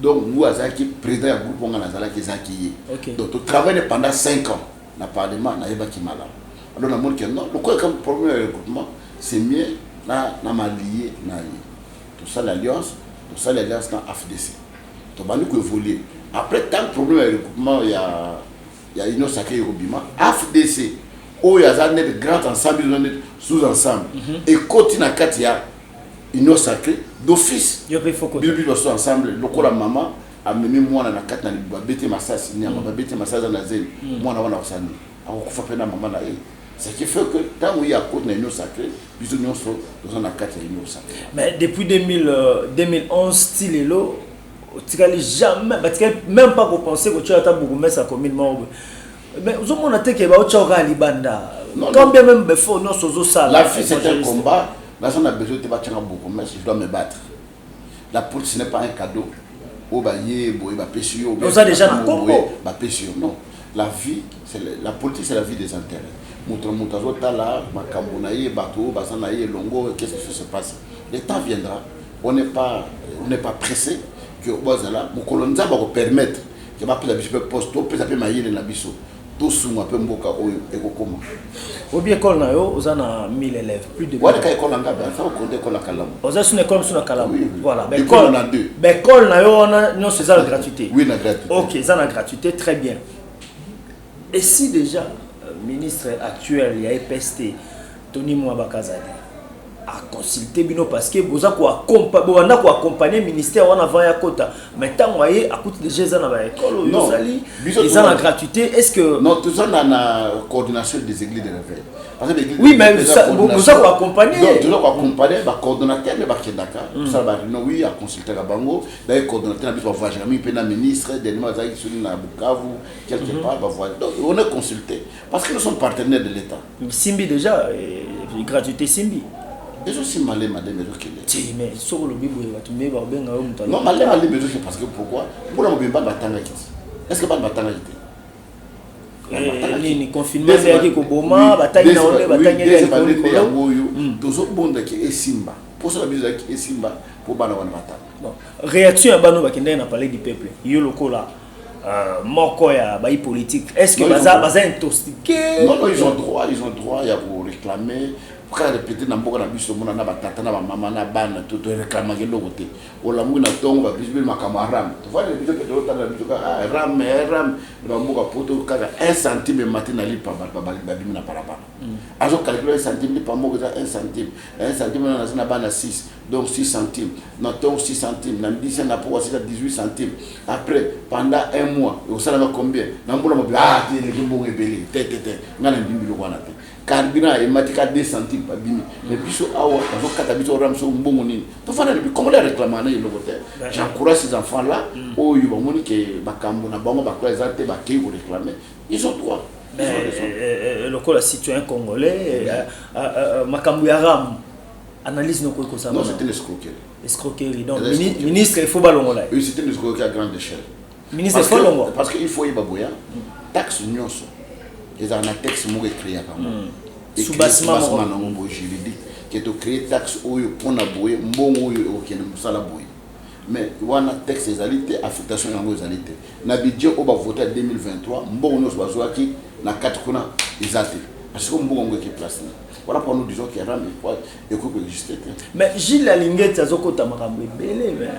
Donc ngu azalaki président ya groupe nga nazalaki, ezalaki ye. Donc totravaille pendant 5 ans na parlement, nayebaki malamu. Alors namoni ke non, lokola comme problème ya regroupement, c'est mieux na m'allier na ye. Tosala alliance, tosala alliance na AFDC, tobandi koévoluer. Après, tant problème ya regroupement ya Union sacrée ekobima, AFDC oyo aza neti grand ensemble, eza neti sous ensemble, ekoti na kati ya Union sacrée d'office. Yo mpe foko. Bino biso baso ensemble, lokola mama amemi mwana na kati na babeti masasi, nyama babeti masasi, aza na zemi, mwana wana akosala nini? Akokufa mpe na mama na ye. Ce qui fait que ntango ye akoti na Union sacrée, biso nyonso toza na kati ya Union sacrée. Mais depuis 2000, 2011 ti lelo, otikali jamais, batikali même pas kopenser kotia ata bourgmestre ya commune moko boye. Mais ozomona te ke baotya kaka libanda? Non, quand non. bien même befort nyonso ozosala. La vie, c'est un évangéliste. Combat. Naza na besoin te batianga bourgmestre, je dois me battre. La politique, ce n'est pas un cadeau oyo baye boye bapesi yo. Oza déjà na boye, kombo. bapesi yo. Non, la vie, c'est la politique, c'est la vie des intérêts. Moto na moto azotala makambo na ye, bato oyo baza na ye elongo. Qu'est-ce qui se passe? Le temps viendra. On n'est pas pressé que bazala mokolo Nzambe akopermettre ke bapesa biso mpe poste, topesa mpe mayele na biso, tosunga mpe mboka oyo ekokoma. Obi école na yo, oza na 1000 élèves, plus de Wana ka école na ngai, aza kokonde école ya Kalamu. Oza su na école mosusu na Kalamu? Oui. Voilà. École na deux. Baécole na yo wana nyonso eza na gratuité? Oui, na gratuité. Ok, eza na gratuité, très bien. Et si déjà ministre actuel ya EPST, Tony Mwaba Kazadi, aconsulte bino, parce que boza bobanda koaccompagne ministère wana avant ya kota, mais ntango aye akuti déjà eza na baécole oyo Non, osali biso eza na gratuité, est ce que Non, tout ça na coordination des églises de réveil. Parce que l'église Oui, de mais réveil, coordination. boza koaccompagner. Donc, toujours koaccompagner bacoordonnateur nde bakendaka tosala baréunion. Oui, aconsultaka bango. D'ailleurs, coordonnateur na biso bavoyagaka mingi mpe na ministre. Dernièrement, azalaki soki na Bukavu, quelque part bavoyage. Donc on est consulté parce que nous sommes partenaires de l'État. Simbi déjà gratuité simbi? Ezosimba malema malema, ezokende. Ti mais soki olobi boye, bato mbe bakobenga yo moto. Non, malema malema ezokende. Parce que pourquoi? Mpona mobimba, bana batangaki te. Est ce que bana batangaki te? Nini, confinement ezalaki koboma, batangi na nde batangeli ya likolo likolo. Yango oyo tozobondaki esimba. Mposa na biso ezalaki esimba mpo bana wana batanga. Bon, réaction ya bano bakendaki na Palais du peuple, yo lokola moko ya bayi politique, est ce que Non, ils baza ont- baza intoxiqué? Non, non, ils ont droit, ils ont droit ya koréclamer. Kaka répéter na mboka na biso, omona na batata na bamama na bana, toréclamaka eloko te. Olamuki na ntongo, bapesi mpe makambo ya RAM. Tovandi biso mpe tozotala na biso kaka, ah, RAM, RAM. Na bamboka poto, kaka 1 centime emati na lipa, bato babimi na balabala. Azocalcule 1 centime, lipa moko eza 1 centime. 1 centime wana, naza na bana 6, donc 6 centime na ntongo, 6 centime na 10 na pokwa, 6 18 centime. Après, pendant un mois, ekosalaka combien na mbula mobimba? Ah te, eleki mbongo ebele. Te, te, te, ngai na ndimi biloko wana te. Carburant emati ka 2 centime, babimi. Mais biso awa bazokata biso RAM, so mbongo nini? Tofanda lobi, congolais réclame na eloko te. J'encourage ces enfants là oyo bamoni ke makambo na bango bakola eza te, bakei koréclame, ils ont droit. Mais lokola citoyen congolais, makambo ya RAM, analyse nokoki kosala? Non, c'est une escroquerie. Escroquerie. Donc ministre, il faut balongola. Oui, c'est une escroquerie à grande échelle. Ministre, il faut longwa. Parce que il faut yeba boya, taxe nyonso ezala na texte moko ecréaka yango. Soubassement moko. Nango boye juridique ke tocréer taxe oyo mpona boye, mbongo oyo ekokende mosala boye. Mais wana texte ezali te, affectation yango ezali te na budget oyo bavote ya 2023. Mbongo nyonso bazwaki na kati kuna eza te, parce que mbongo yango eke place na. Voilà pourquoi nous disons que RAM ekoki koexiste te. Mais Jules Alingete azokota makambo ebele, mais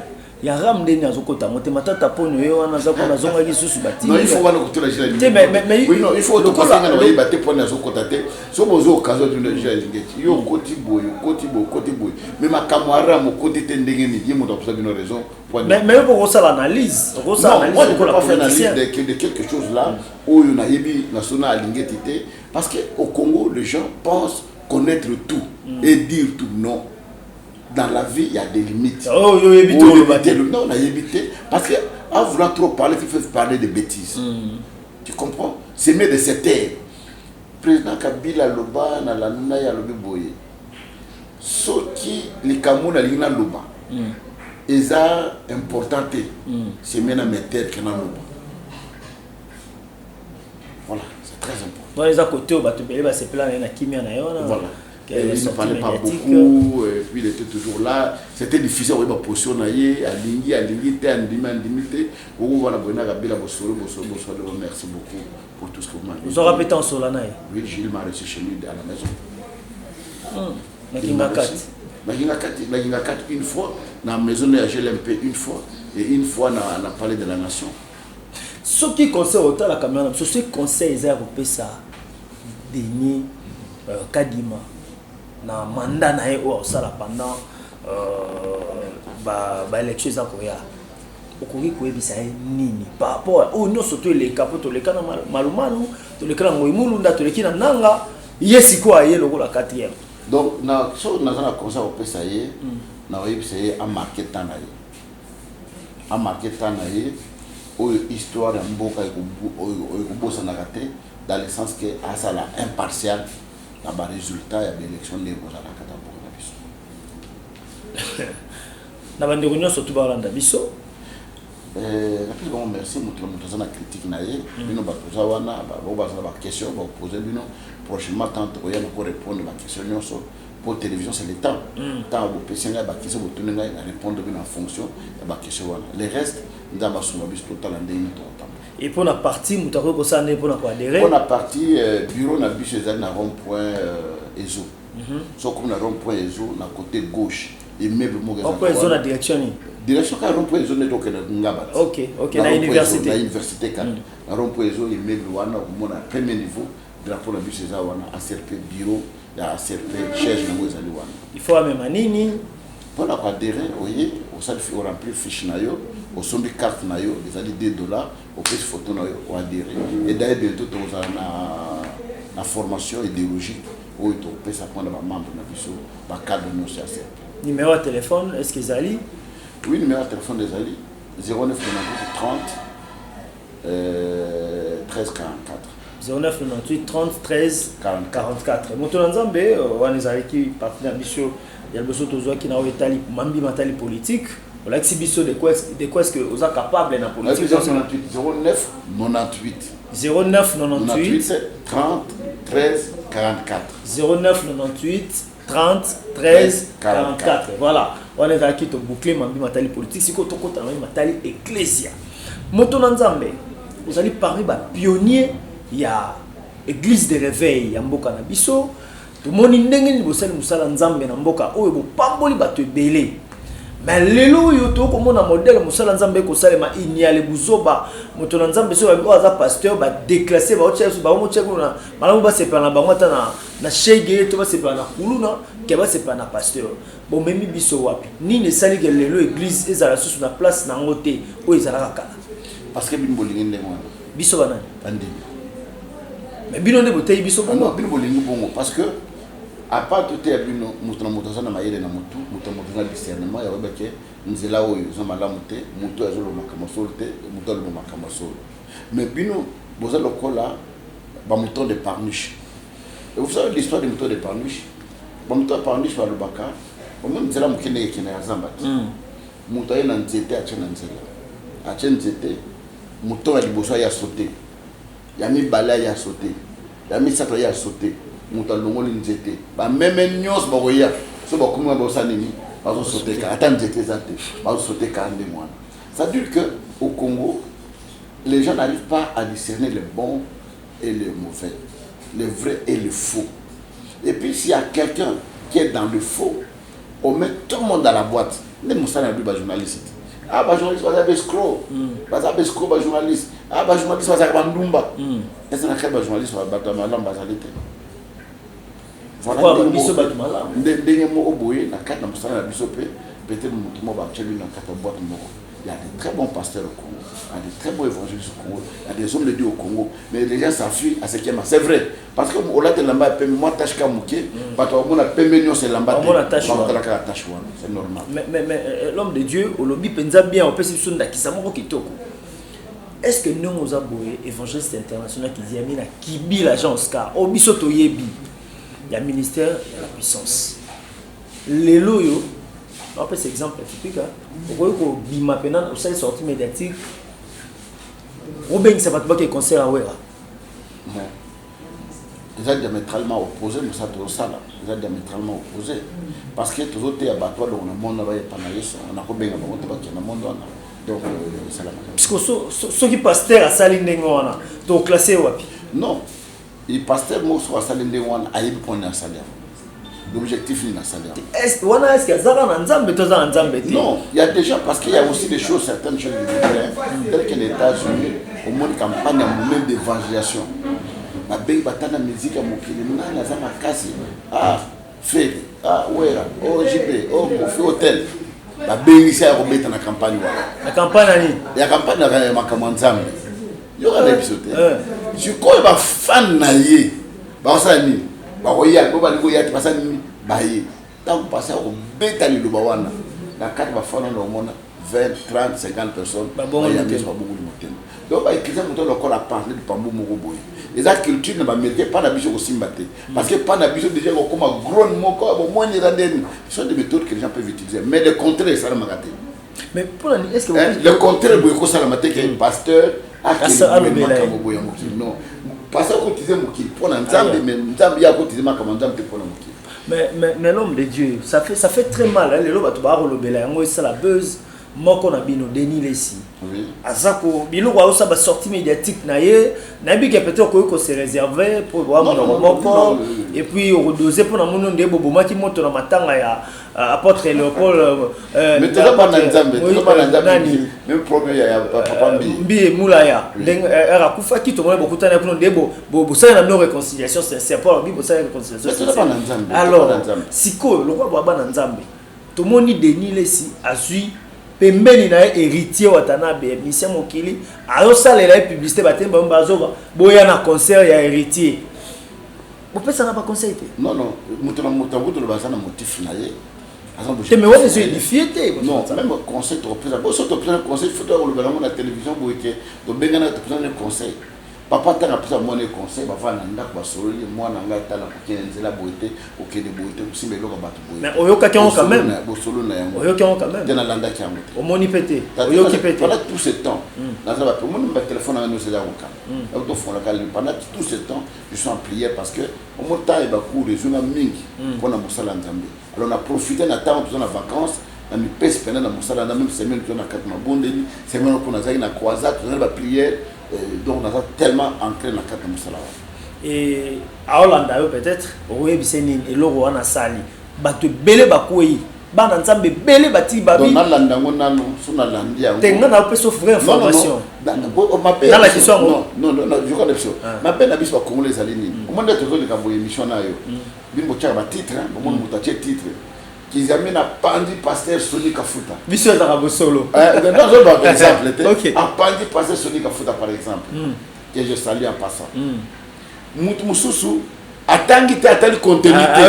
ya RAM ndeni azokota yango te. Matata Ponyo ye wana aza kuna, azongaki lisusu. Non, il faut wana kotula Jules. Te, mais Oui, non, il faut topasenga na bayeba te mpona azokota te. So bozwa occasion tuna Jules Alingete: yo okoti boye, okoti boye, okoti boye, mais makambo ya RAM okoti te, ndenge nini? Ye moto akosa bino raison. Mais yo okosala analyse, okosala analyse. Moi je peux pas faire analyse de quelque chose là oyo nayebi nasona Alingete te, parce que au Congo, les gens pensent connaître tout et dire tout. Non, dans la vie, il y a des limites. Oh, yo yebi te, oloba te. Non, nayebi te, parce que en voulant trop parler, tu fais parler de bêtises. Tu comprends? C'est mieux de se taire. Président Kabila aloba na landa ye, alobi boye: soki likambo nalingi naloba eza important te, c'est mieux na me taire ke naloba. Voilà, c'est très important. Wana eza côté oyo bato ebele basepela na ye, na kimia na ye wana. Voilà. Et il ne parlait pas beaucoup, et puis il était toujours là. C'était difficile, oui, position na ye, alingi, alingi te, andimi, andimi te. Oyo wana boye na Kabila, bosolo, bosolo, bosolo, merci beaucoup pour tout ce que vous m'avez. Ozwaka mpe temps osola na ye? Oui, Gilles m'a reçu chez lui à la maison. Na Kingakati? Na Kingakati, na Kingakati une fois, na maison de GLMP une fois, et une fois na Palais de la Nation. Soki conseil, otala caméra na biso, soki conseil eza ya kopesa Denis Kadima na mandat na ye oyo akosala pendant baélection eza koya, okoki koyebisa ye nini par rapport oyo nyonso to eleka? Mpo toleka na Malumalu, toleka na Ngoi Mulunda, toleki na Nanga, ye sikoyo aye lokola quatrième. Donc na so naza na conseil kopesa ye, na koyebisa ye amarquer temps na ye, amarquer temps na ye oyo histoire ya mboka ekobosanaka te, dans le sens que asala impartial na barésultat ya baélection ndenge kozala na kati ya mboka na biso. Na bandeko nyonso tu balanda biso? Napesi bango merci. Moto na moto aza na critique na ye. Bino bato oza wana, bao baza na baquestion, bakopose bino prochainement. Tant tokoya na korépondre baquestion nyonso, po télévision, c'est le temps. Ntango bopesi ngai baquestion, botuni ngai, na répondre bino en fonction ya baquestion wana. Le reste, Nzambe asunga biso, totala ndenge nini tokotambola. Et mpo na parti, moto akoki kosala ndenge mpona koadhérer? Mpo na parti, bureau na biso ezali na rond point Ezo. So okomi na rond point Ezo, na côté gauche, immeuble moko. Rond point Ezo na direction nini? Direction kaka rond point Ezo nde tokende Ngaba. Ok, na université. Na université kaka, na rond point Ezo, immeuble wana okomona premier niveau, drapeau na biso eza wana, ACRP, bureau ya ACRP, siège nango ezali wana. Il faut amema nini? Mpona koadhérer, oye, osali, oremplir fiche na yo, osombi carte na yo, ezali 2 $, opesi photo na yo, oadhérer. Et d'ailleurs, bientôt tokozala na formation idéologique oyo tokopesa mpona bamembre na biso, bacadre nyonso ya ACRP. Numéro ya téléphone, est ce que ezali? Oui, numéro ya téléphone ezali 09 98 30 13 44. 09 98 30 13 44. 44. Moto na Nzambe, wana ezalaki parti na biso ya liboso tozwaki na oyo etali mambi matali politique. Olakisi biso de quoi est-ce que oza capable na politique. 09 98. 09 98. 30 13 44. 09 98 30 13 44. Voilà, wana ezalaki toboucle mambi matali politique. Sikoyo tokota na mambi matali ecclesia. Moto na Nzambe, ozali parmi bapionnier ya église de réveil ya mboka na biso. Tomoni ndenge nini bosali mosala Nzambe na mboka oyo, bopamboli bato ebele. Mais lelo oyo tokomona modèle mosala Nzambe ekosalema, iniale buzoba. Moto na Nzambe, soki oyo aza pasteur, badéclasse, baomotia kuna malamu, basepela na bango ata na shege to basepela na kuluna ke basepela na pasteur. Bomemi biso wapi? Nini esali ke lelo église ezala susu na place nango te oyo ezalaka kala? Parce que bino bolingi ndenge wana. Biso banani? Bandimi. Mais bino nde boteyi biso bongo. Bino bolingi bongo parce que à part tote ya bino, moto na moto aza na mayele na motu, moto na moto aza na discernement ya koyeba ke nzela oyo eza malamu te, moto oyo azoloba makambo solo te, moto aloba makambo solo. Mais bino boza lokola Bamouton de Parnuche. Et vous savez l'histoire des moutons de Parnuche? Bamouton de Parnuche balobaka, omoni nzela moke ndenge ekende ya zamba te. Moto aye na nzete, atie na nzela, atie nzete. Mouton ya liboso aye asaute, ya mibale aye asaute, ya misato aye asaute. Moto alongoli nzete, bameme nyonso bakoya. So bakomi wana, bazosala nini? Bazosaute kaka, ata nzete eza te, bazosaute kaka ndenge wana. C'est-à-dire que au Congo, les gens n'arrivent pas à discerner le bon et le mauvais, le vrai et le faux. Et puis s'il y a quelqu'un qui est dans le faux, on met tout le monde dans la boîte. Nde mosala na biso bajournaliste. Ah, bajournaliste baza baescroc, baza baescroc bajournaliste. Ah, bajournaliste bazalaka bandumba. Eza na kati bajournaliste, bato ya malamu bazali te. Voilà, biso bato malamu. Ndenge moko boye na kati na mosala na biso mpe, peut-être motu moko batie bino na kati ya boîte moko. Il y a de très bons pasteurs au Congo, il y a de très bons évangélistes au Congo, il y a des hommes de Dieu au Congo, mais les gens s'enfuient à ce qui est. C'est vrai, parce que olata elamba ya pembe, mwa tache ka moke, bato bamona pembe nyonso, elamba te. Bamona tache wana. Bakotalaka kaka tache wana, c'est normal. Mais l'homme de Dieu, olobi mpenza bien, opesi biso ndakisa moko kitoko. Est ce que ndenge oza boye, évangéliste international Kiziamina Kibila Jean Oscar, oyo biso toyebi ya ministère ya la puissance, lelo oyo bapesa exemple typique, okoki kobima mpena, osali sortie médiatique, obengisa bato bake concert ya Wera? Eza diamétralement opposé. Mosala tozosala eza diamétralement opposé, parce que tozoteya bato balongo na monde, bayepa na Yesu. Nakobenga bango te bakende na monde wana. Donc esalamaka. Parce que soki pasteur asali ndenge wana, toclasse wapi? Non, pasteur moko soki asali ndenge wana, ayebi mpo nini asali yango, l'objectif nini asali yango. Wana est-ce azaka na Nzambe to aza na Nzambe te? Non, il y a déjà, parce qu'il y a aussi des choses, certaines choses de telles que les États-Unis, omoni campagne ya monene d'évangélisation, babengi batanda musique ya mokili, nani aza makasi? Ah, Ferre, ah, Wera, o JB, o Kofi, hotel babengisi ya kobeta na campagne wana. Na campagne ya nini? Ya campagne ya makambo ya Nzambe. Yoka na biso te. Sikoyo bafan na ye bakosala nini? Bakoya bo balingi koya te, basala nini? Baye. Ntango pasi ya kobeta liloba wana na kati, bafan wana omona 20, 30, 50 personnes bayamisi, babongoli motema. Donc baeklise moto lokola pan nde lipambu moko boye, eza culture na baaméricain. Mpa na biso kosimba te, parce que mpa na biso déjà kokoma grone moko bomoni eza ndeni. Ce sont des méthodes que les gens peuvent utiliser, mais le contraire esalamaka te. Mais mpona nini? Est-ce que le contraire boye ekosalama te ke pasteur akende makambo boye ya mokili? Non, pasteur akoutilize mokili mpo na Nzambe, mais Nzambe ye akoutilize makambo ya Nzambe te mpo na mokili. Mais l'homme de Dieu, ça fait très mal, hein. Lelo bato bakolobela yango, esala buzz. Moko na bino, Denis Lesi, aza ko biloko aosala, basortie médiatique na ye. Nayebi ke peut-être okoki kose réserve po boa monoko moko, et puis okodose mpo na moni nde bobomaki moto na matanga ya apôtre Léopold. Nani? Mbiye Mulaya, ndenge ere akufaki, tomoni bokutani kuna, nde bosali na bino réconciliation sincère, mpo alobi bosali réconciliation sincère. Alors sikoyo, lokola boya bana Nzambe, tomoni Denis Lesi azwi pembeni na ye Héritier Watanabe, mission mokili, azosalela ye publicité. Batemba bango bazoba, boya na concert ya Héritier. Bopesaka baconseil te? Non, moto na moto yango toloba aza na motif na ye. Te, mais wana ezo édifie te. Non, même conseil tokopesa boso, topesa conseil, faut tokolobela yango na télévision boye te. Tobengana, topesa ne conseil. Papa ntango apesa mwana ye conseil, bavanda na ndako, basololi: mwana ngai, tala, kokende nzela boye te, kokende boye te, kosimba eloko ya bato boye. Mais oyokaki yango quand même? Bosolo na yango. Oyoki yango quand même? Te, nalandaki yango te. Omoni mpe te, oyoki mpe te? Pendant tout ce temps naza bape, omoni batelefone nanga nyonso eza kokanga, tofungolaka. Pendant tout ce temps, je suis en prière, parce que omo temps ya bacours ezonga mingi mpona mosala ya Nzambe. Alors na profite na ntango toza na vacance, na mipesi mpena na mosala na même semaine toza na kati mabondeli. Semaine oko nazalaki na croisade, tozali baprière, donc naza tellement ancré na kati na mosala wana. E aolanda yo, peut-être okoyebisa nini eloko wana asali? Bato ebele bakwei, bana Nzambe ebele bati babi. Nalanda yango nano, so nalandi yango. Te, nga na opesa vraie information. Nalakisa yango. Yoka na biso, mabe na biso bakongolo ezali nini? Omoni nde tozoleka boye, émission na yo, bino botiaka batitre, bomoni moto atie titre "Kiziamina apandi pasteur Soni Kafuta". Biso ezalaka bosolo. Nazoloba par exemple te, apandi pasteur Soni Kafuta par exemple, que je salue en passant. Mutu mosusu atangi te, atali contenu te,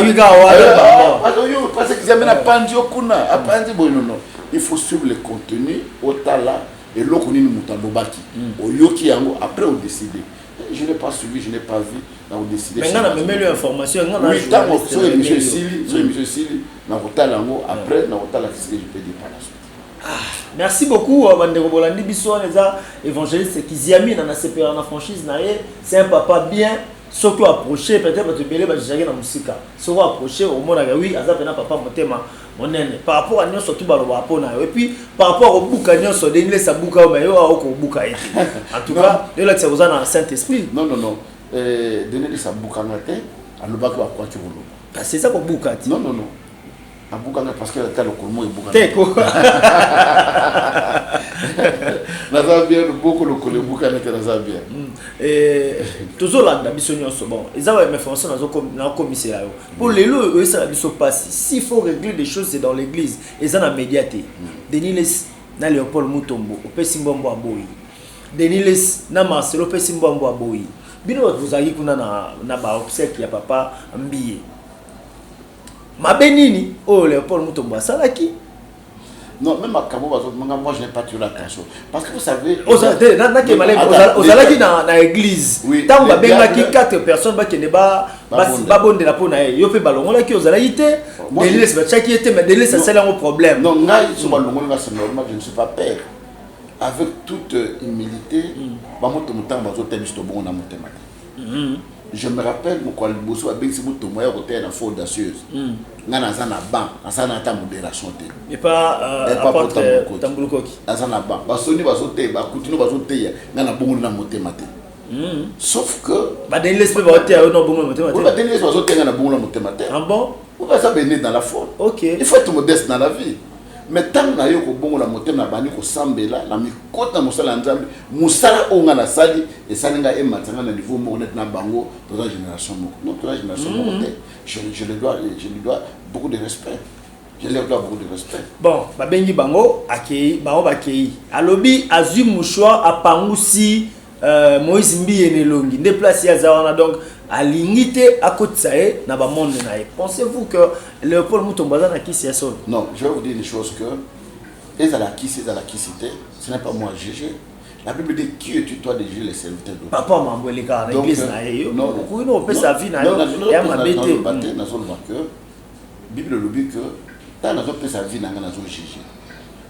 oyo pasteur Kiziamina apandi yo kuna, apandi boye. Nono, il faut suivre le contenu, otala eloko nini moto alobaki, oyoki yango, après odécide. Je n'ai pas suivi, je n'ai pas vu. Nakodécider. Mais nga na memeli yo information, nga na Oui, ntango journaliste, so na émission memeli yo. esili, so émission esili, nakotala yango. Après nakotala ce que je peux dire par la suite. Merci beaucoup, bandeko bolandi biso. Wana eza évangéliste Kiziamina. Na sepela na franchise na ye, c'est un papa bien. Soki oapproche, peut-être bato ebele bajijaki na mosika, soki oapproche, omonaka oui, aza mpena papa motema monene par rapport à nyonso tu balobaka mpo na yo. Et puis par rapport à kobuka nyonso, Denis Lessie abuka yo, mais yo aokobuka ye te. En tout cas, yo olakisa koza na Saint Esprit. Non, non, non, Denis Lessie abukanga te, alobaki bakwaki koloba. Kasi eza kobuka ti. Non, non, non, abukanga parce que ata lokolo moko ebukanga Te ko. Naza bien, loboko, lokolo ebukana te, naza bien. Tozolanda biso nyonso. Bon, eza ba information nakomisela yo mpo lelo oyo oyesala biso mpasi. S'il faut régler des choses, c'est dans l'église, eza na média te. Denis Lessie na Léopold Mutombo, opesi mbwambo aboyi. Denis Lessie na Marcelo, opesi mbwambo aboyi. Bino bato bozalaki kuna na baobsèques ya papa Mbiye, mabe nini oyo Léopold Mutombo asalaki? Non, même makambo bazomanga, moi je n'ai pas tiré l'attention parce que vous savez Ozalaki na église ntango babengaki quatre personnes bakende babondela mpo na ye. Yo mpe balongolaki, ozalaki te. Denis Lessie batiaki ye te, mais Denis Lessie asali yango problème. Non, ngai so balongoli nga, c'est normal, je ne suis pas père. Avec toute humilité, bamoto motango bazoteya biso, tobongo na motema te. Je me rappelle, mokolo ya liboso babengisi motomo ya koteya na Fort Audacieuse, ngai naza na banc, naza na ata modération te. Epa Tambulukoki. Naza na banc, basoni bazoteya, bakutino bazoteya, ngai nabongoli na motema te, sauf que Badenis Lessie mpe baoteya yo, na bongo motema te? Badenis Lessie bazoteya, ngai nabongola motema te. Ah bon? Baza bene dans la foi. Il faut être modeste dans la vie. Mais ntango na yo kobongola motema, na bandi kosambela na mikota na mosala ya Nzambe. Mosala oyo ngai nasali esali ngai ematisa ngai na niveau moko neti na bango. Toza génération moko? Non, toza génération moko te. Je lui dois beaucoup de respect, je leur dois beaucoup de respect. Bon, babengi bango, akei, bango bakei, alobi azwi mouchoir, apangusi Moïse Mbiye na elongi nde place ye aza wana. Donc alingi te akotisa ye na bamonde na ye. Pensez-vous que Léopold Mutombo aza na kisi ya solo? Non, je vais vous dire une chose, que ezala kisi, ezala kisi te, ce n'est pas moi à juger. La Bible dit: qui es-tu, toi, de juger les serviteurs de Papa, mambo elekaka na église na ye, yo okoki na opesa avis na yo ya mabe te. Nazoloba que Bible elobi que ntango nazopesa avis na ngai, nazojuge.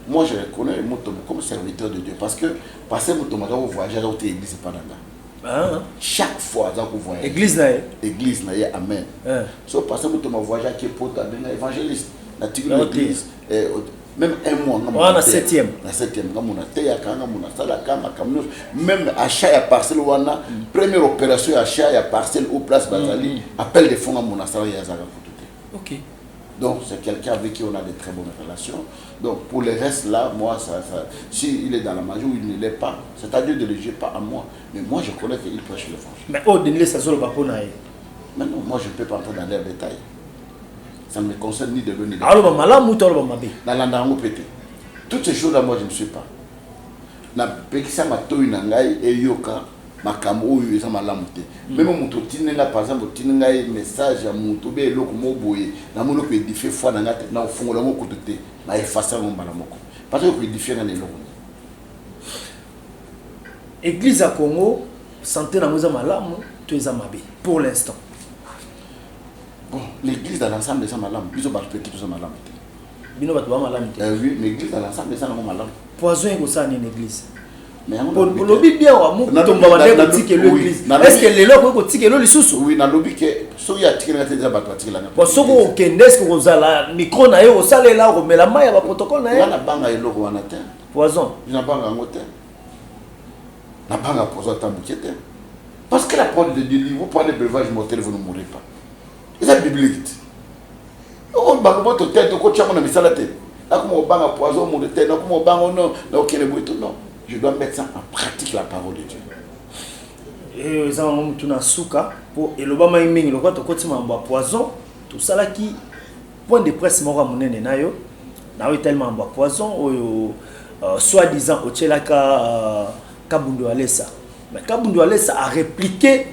Moi, je reconnais Mutombo comme serviteur de Dieu parce que pasteur Mutombo aza kovoyage, aza koteya église epa na nga. Ah. Chaque fois aza kovoyage. Église na ye? Église na ye, amen. So pasteur Mutombo avoyage, ake Poto, abenga évangéliste, natiki l'église même un mois. Nga wana septième. Na septième, nga mona teyaka, nga mona asalaka makambo nyonso, même achat ya parcelle wana, première opération ya achat ya parcelle ou place bazali, appel de fonds, nga mona asalaka, ye azalaka kutu te. Donc c'est quelqu'un avec qui on a de très bonnes relations. Donc pour le reste là, moi, ça, si il est dans la magie ou il ne l'est pas, c'est à Dieu de le juger, pas à moi. Mais moi, je connais qu'il prêche l'évangile. Mais oyo Denis Lessie azoloba mpo na ye? Mais non, moi je ne peux pas entrer dans leurs détails. Ça ne me concerne ni de loin ni de près. Aloba malamu to aloba mabe? Nalanda yango mpe te. Toutes ces choses là, moi je ne suis pas, napekisa matoi na ngai eyoka makambo oyo eza malamu te. Même moto otindi ngai, par exemple otindi ngai message ya moto be eloko moko boye, namoni koédifie foi na ngai te, na kofungola yango kutu te, na efface yango mbala moko, parce que koédifie ngai na eloko nini? Église ya Congo, santé nango eza malamu to eza mabe pour l'instant? Bon, l'église dans l'ensemble eza malamu. Biso bato peke toza malamu te. Bino bato ba malamu te? Oui, mais église dans l'ensemble eza nango malamu. Poison ekosala nini église? Mais yango nalobi te. Olobi bien wa Mutomba bande kotikelo Oui, église, est ce que lelo akoki kotikelo lisusu? Oui, nalobi ke soki atikelanga te, eza bato batikelanga. Bon, soki okende, est ce que kozala micro na ye, osalela, okomela mai ya baprotocole na Nga ye? nabanga eloko wana te. Poison? Nabanga yango te, nabanga poison ata moke te, parce que la parole de Dieu dit: vous prenez breuvage mortel, vous ne mourrez pas. Eza biblique te. Oyo balobo te, tokotia yango na misala te. Nakoma kobanga poison moto te, nakoma kobanga no nakokende boye to. Non, je dois mettre ça en pratique, la parole de Dieu. Eyo eza yango motu na suka mpo elobamaki mingi lokola tokoti mambo ya poison. Tosalaki point de presse moko ya monene na yo na oyo etali mambo ya poison oyo soi disant otielaka Kabundu Alesa. Mais Kabundu Alesa arépliqué,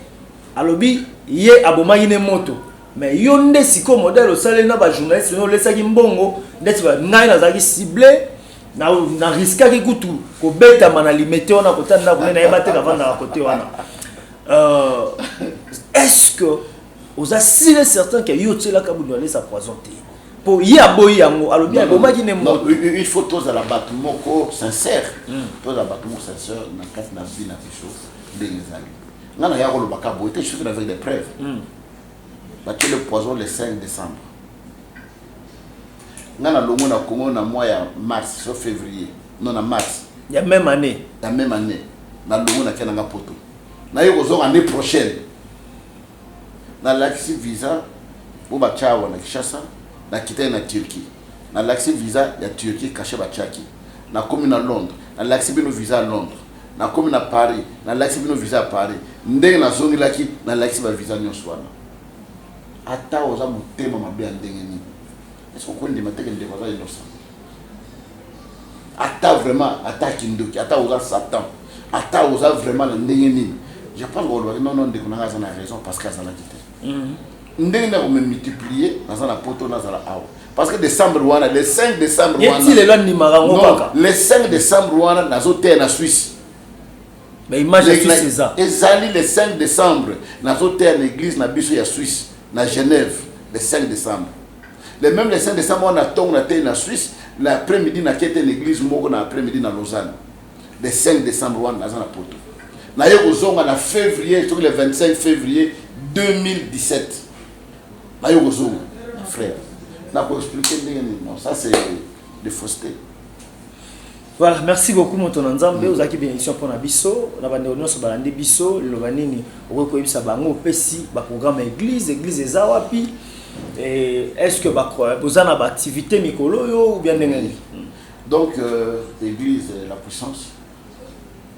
alobi ye abomaki ne moto, mais yo nde sikoyo modèle osaleli na bajournaliste no, olesaki mbongo ndeti ngai nazalaki ciblé, na riskaki kutu kobetama na Limete wana, kota ndako nde nayeba te kavandaka kote wana. Est-ce que oza sûr et certain que yo otielaka Bundu Walesa poison te? Po ye aboyi yango, alobi abomaki ne moto. Il faut tozala bato moko sincère, tozala bato moko sincère na kati na vie na biso. Ndenge ezali, nga na ya kolobaka boye te, je suis avec des preuves. Batie le poison le 5 décembre, nga na longo na Congo na mois ya mars, so février, non, na mars. Ya même année. Ya même année. Na longo, nakia nanga poto, naye kozonga année prochaine, nalakisi visa po batya awa na Kinshasa. Nakitaki na Turquie, nalakisi visa ya Turquie, cachet batiaki. Nakomi na Londres, nalakisi bino visa ya Londres. Nakomi na Paris, nalakisi bino visa ya Paris. Ndenge nazongelaki, nalakisi bavisa nyonso wana. Ata oza motema mabe ya ndenge nini, est ce okondima teke ndeko aza innocent? Ata vraiment, ata kindoki, ata oza satan, ata oza vraiment na ndenge nini, je pense kolobaki: non, non, ndeko nanga aza na raison, parce que azalaki te. Ndenge na kome multiplier, naza na poto, nazala awa, parce que décembre wana, le 5 décembre. Wana lelo andimaka yango kaka. Le 5 décembre wana, nazoteya na Suisse. Baimage ya Suisse eza. Ezali le 5 décembre, nazoteya na église na biso ya Suisse, na Genève, le 5 décembre. Le même le 5 décembre wana, ntongo nateyi na Suisse, l'après-midi nakei te na église moko na après-midi na Lausanne. Le 5 décembre wana, naza na poto. Naye kozonga na février, soki le 25 février 2017 naye kozonga. Frère, nakoexpliquer ndenge nini? Non, ça c'est de fausseté. Voilà, merci beaucoup, moto na Nzambe. Ozalaki bénédiction mpona biso na bandeko nyonso balandi biso. Liloba nini okoki koyebisa bango? Opesi baprogramme ya église, église eza wapi? Est ce que boza na baactivité mikolo oyo ou bien ndenge nini? Donc église La Puissance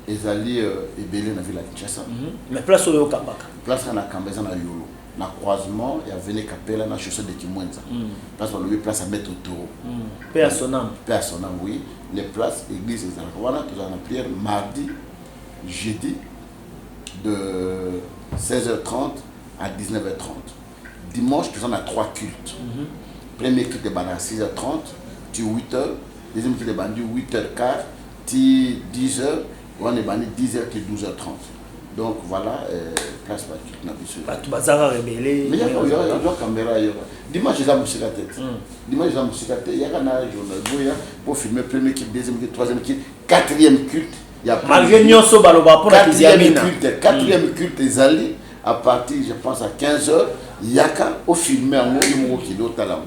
ezali ebele na ville ya Kinshasa. Mais place oyo okambaka? Place na kamba eza na Yolo, na croisement ya avenue Kapela na chaussée de Kimwenza, place balobi place ya Maître Toro. Mpe ya sonam. Mpe ya sonam, oui. Les places église ezalaka wana. Tozala na prière mardi, jeudi de 16h30 à 19h30. Dimanche, toza na trois cultes. Premier culte ebanda à 6h30 ti 8h, deuxième culte ebandi 8h15 ti 10h, wana ebandi 10h ti 12h30. Donc voilà, place baculte na biso. Bato bazaka rebele. Yaka caméra yoka. Dimanche eza mosika te, dimanche eza mosika te. Yaka na journal boya po filmer premier culte, deuxième culte, troisième culte, quatrième culte ya. Malgré nyonso baloba mpona Kiziamina. Culte, quatrième culte ezali à partir, je pense, à 15 heures. Yaka ofilme yango, yo moko okende otala yango.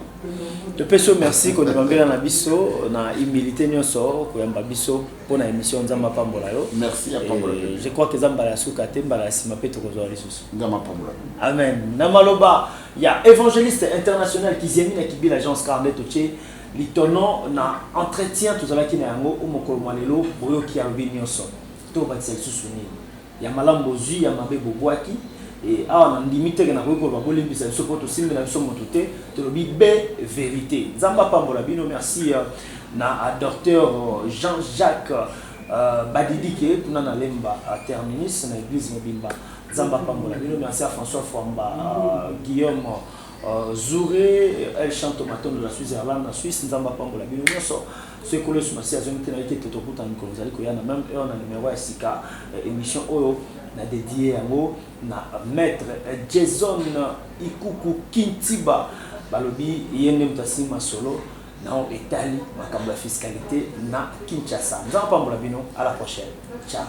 Topesi yo merci kondima mbela na biso na humilité nyonso, koyamba biso mpona émission. Nzambe apambola yo. Merci, apambola. Je crois que eza mbala ya suka te, mbala ya nsima mpe tokozwa lisusu. Nzambe apambola. Amen. Na maloba ya évangéliste international Kiziamina Kibila Jean Oscar, nde totie litono na entretien tozalaki na yango o mokolo mwa lelo. Boyoki, alobi nyonso. Tobakisa lisusu nini? Ya malamu bozwi, ya mabe bobwaki. E awa na ndimi teke nakoki koloba bolimbisa biso mpo tosimbela biso moto te, tolobi be vérité. Nzambe apambola bino. Merci na docteur Jean-Jacques Badidike kuna na Lemba terminus, na église mobimba. Nzambe apambola bino. Merci à François Fwamba, Guillaume Zouré, El Chanto Matondo la Switzerland, na Suisse. Nzambe apambola bino nyonso. Soki Nkolo Yesu Masiya azongi te, nayebi te, tokutana mikolo ozali koya na même heure na numéro ya sika. Émission oyo na dédie yango na maître Jason Ikuku Kintiba. Balobi ye nde moto asimbi masolo nao etali makambo ya fiscalité na Kinshasa. Nzambe apambola bino. À la prochaine, ciao.